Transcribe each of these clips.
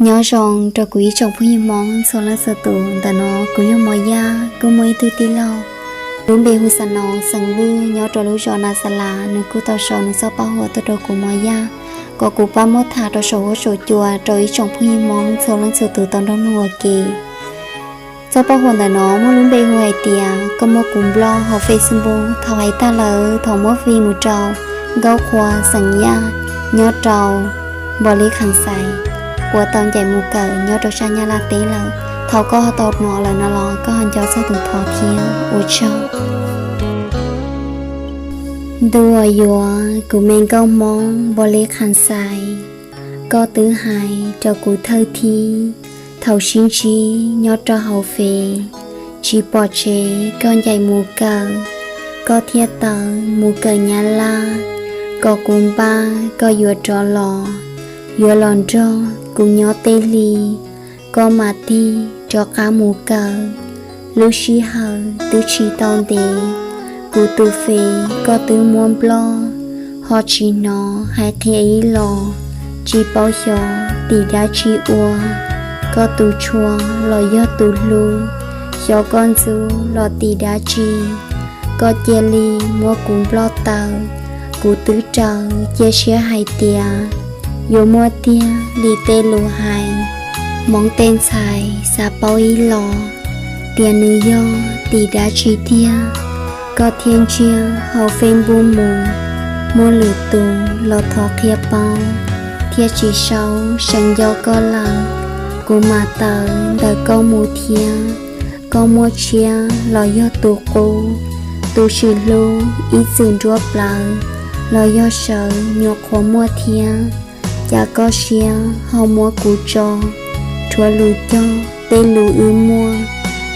Nyob zoo rau kuv ib tsoom phooj ywg Hmoob txhua leej txhua tus. Ntawm no kuv yog Mos Yaj, kuj muaj ib tug tij laug lub npe hu Xa Nos xeem Vwj nyob rau lub zos Nas Xas Las, nws kuj tau sau nws txoj paj huam tuaj rau kuv Mos Yaj, kom kuv pab muab tham rau saum huab saum cua rau ib tsoom phooj ywg Hmoob txhua leej txhua tus tau nrog mloog ua ke. Txoj paj huam ntawm no muaj lub npe hu hais tias koj muab kuv nplob hauv Facebook. Thaum hais tag lawm, thaum muab fi mus rau Nkauj Qhua xeem Yaj nyob rau Npos Lis Kham Xais uas tau ncaim mus kawm nyob rau sab Nyab Laj teb lawm. Thaum koj ho tau hnov lawm no los koj ho nco txog tus thov thiab. Ua tsaug. Ntu uas yuav kuv me nkauj Hmoob Npos Lis Kham Xais, koj twb hais rau kuv thawj thib. Thaum sib ntsib nyob rau hauv Fev, tsis pom tsev koj ncaim mus kawm, koj thiaj tawm mus kawm Nyab Laj, kom kuv npaj koj yuav rov los, yuav los nrog kuv nyob tej hli, koj mam tig rov qab mus kawm. Lub sij hawm twb tsis tau ntev, kuv tus Fev koj twb muab nplob. Ho tsis hnov hais qhia ib los, tsis paub xyov tim dab tsi ua. Koj tus tshua los yog tus hlub, xyov koj ntxub los tim dab tsi, koj cia li muab kuv nplob tawm. Kuv twb raws cia siab hais tias yuav muaj tiag li tej lus hais. Hmoob tej ntxhais xav paub ib los, tias nws yog tim dab tsi tiag, koj thiaj ntsiag hauv Facebook mus, muaj lwm tus los thov qhia paub, thiaj tsis sau seev nco koj lawm. Kuv mam tawm ntawm koj mus thiab, koj muaj tshiab los yog tus qub, tus swm hlub ib txwm nruab plawv, los yog sawv nyuam qhuav muaj thiab. Cas koj siab ho muab kuv tso, rhuav lus cog tej lus wb muaj,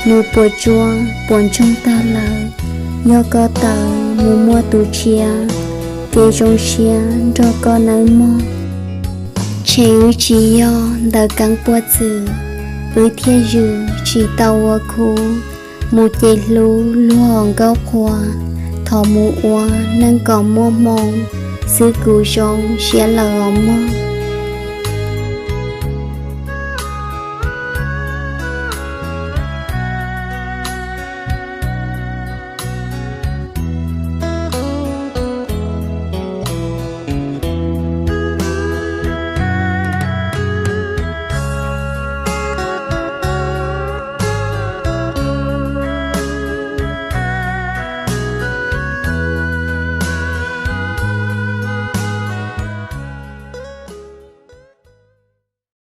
nws puas tsuaj puas ntsoog tag lawm. Yog koj tawm mus muaj tus tshiab, ces zoo siab nrog koj nawb mog. Tshem wb tsis yog ntawv keeb puag txwm, wb thiaj zwm tsis tau ua khub. Mus ces hlub luag os Nkauj Qhua, thov mus ua neej kom muaj hmoo, xwb kuv zoo siab lawm os mog.